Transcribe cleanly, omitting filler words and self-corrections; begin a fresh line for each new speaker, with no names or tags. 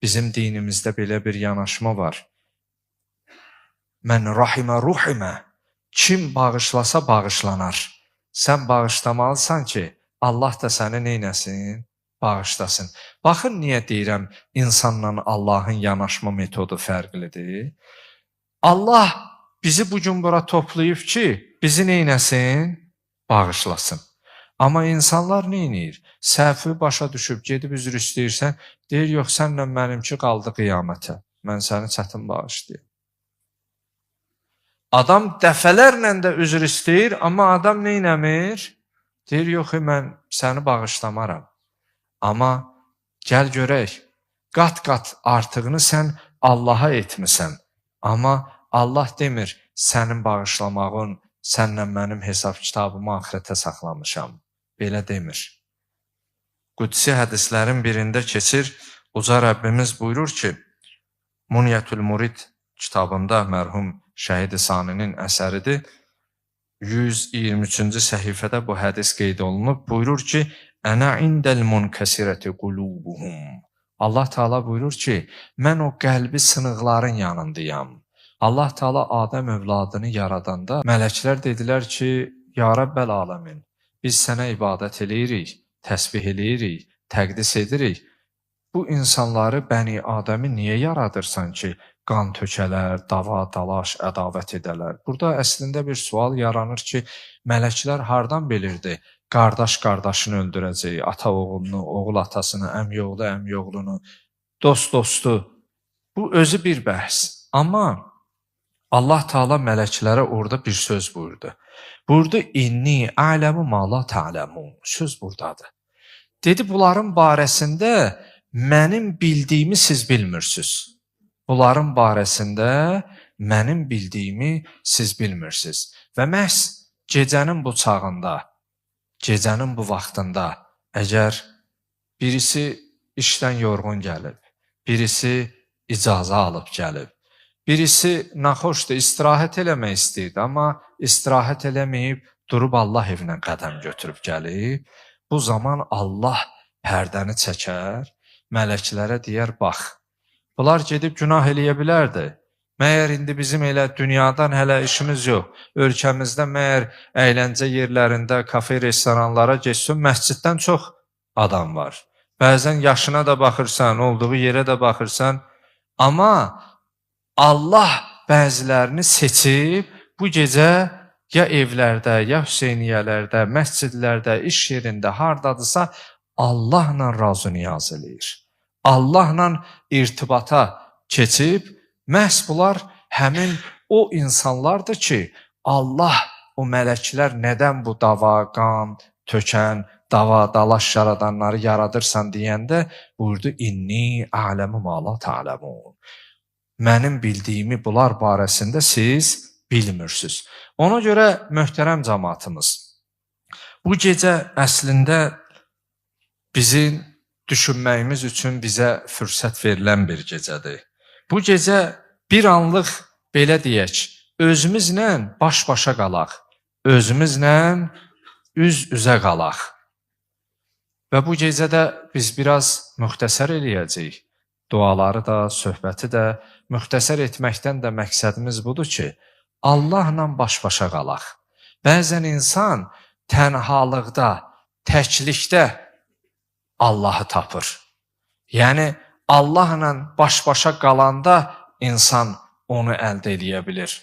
Bizim dinimizdə belə bir yanaşma var. Mən rahimə ruhimə. Kim bağışlasa bağışlanar. Sən bağışlamalısan ki, Allah da səni neynəsin? Bağışlasın. Baxın niyə deyirəm insanla Allahın yanaşma metodu fərqlidir. Allah bizi bu gün bura toplayıb ki, bizi neynəsin? Bağışlasın. Amma insanlar neynir? Səhvi başa düşüb gedib üzr istəyirsən, deyir yox sənlə mənimki qaldı qiyamətə. Mən səni çətin bağışlayım. Adam dəfələrlə də üzr istəyir, amma adam neynəmir? Deyir yox, mən səni bağışlamaram. Amma gəl görək, qat-qat artığını sən Allaha etmisən. Amma Allah demir, sənin bağışlamağın, sənlə mənim hesab kitabımı axirətə saxlamışam. Belə demir. Qüdsi hədislərin birində keçir, Uca Rəbbimiz buyurur ki, Munyətül Murid kitabında mərhum Şəhid Saninin əsəridir. 123-cü səhifədə bu hədis qeyd olunub. Buyurur ki, Ənə indəl munkəsirəti qulubuhum. Allah Teala buyurur ki, mən o qəlbi sınıqların yanındayam. Allah Teala Adəm övladını yaradanda mələklər dedilər ki, Ya Rəbbəl aləmin, biz sənə ibadət eləyirik, təsbih eləyirik, təqdis edirik. Bu insanları, Bəni Adəmi niyə yaradırsan ki, qan tökələr, dava, dalaş, ədavət edələr? Burada əslində bir sual yaranır ki, mələklər hardan bilirdi? Qardaş qardaşını öldürəcək, ata oğlunu, oğul atasını, əmi oğlu əmi oğlunu, dost dostu. Bu özü bir bəhs. Amma Allah Teala mələklərə orada bir söz buyurdu. Buyurdu inni a'lemu ma la ta'lemun. Söz buradadır. Dedi bunların barəsində mənim bildiyimi siz bilmirsiniz. Bunların barəsində mənim bildiyimi siz bilmirsiniz. Və məhz gecənin bu çağında, gecənin bu vaxtında əgər birisi işdən yorğun gəlib, birisi icazə alıb gəlib, birisi naxoşdur, istirahət eləmək istəyirdi, amma istirahət eləməyib durub Allah evinə qədəm götürüb gəlib, bu zaman Allah pərdəni çəkər, mələklərə deyər, bax, bunlar gedib günah eləyə bilərdi. Məyər indi bizim elə dünyadan hələ işimiz yox. Ölkəmizdə məyər əyləncə yerlərində, kafe, restoranlara getsin, məsciddən çox adam var. Bəzən yaşına da baxırsan, olduğu yerə də baxırsan. Amma Allah bəzilərini seçib bu gecə ya evlərdə, ya hüseyniyələrdə, məscidlərdə, iş yerində, hardadırsa Allahla razı niyaz eləyir. Allahla irtibata keçib, məhz bunlar həmin o insanlardır ki, Allah, o mələklər nədən bu dava, qan tökən, dava, dalaş yaradanları yaradırsan deyəndə buyurdu inni a'lemu ma la ta'lemun. Mənim bildiyimi bunlar barəsində siz bilmirsiniz. Ona görə möhtərəm cəmaatımız, bu gecə əslində bizim düşünməyimiz üçün bizə fürsət verilən bir gecədir. Bu gecə bir anlıq belə deyək, özümüzlə baş-başa qalaq, özümüzlə üz-üzə qalaq. Və bu gecədə biz biraz müxtəsər eləyəcəyik. Duaları da, söhbəti də müxtəsər etməkdən də məqsədimiz budur ki, Allahla baş-başa qalaq. Bəzən insan tənhalıqda, təklikdə Allahı tapır. Yəni Allahla baş-başa qalanda insan onu əldə eləyə bilir.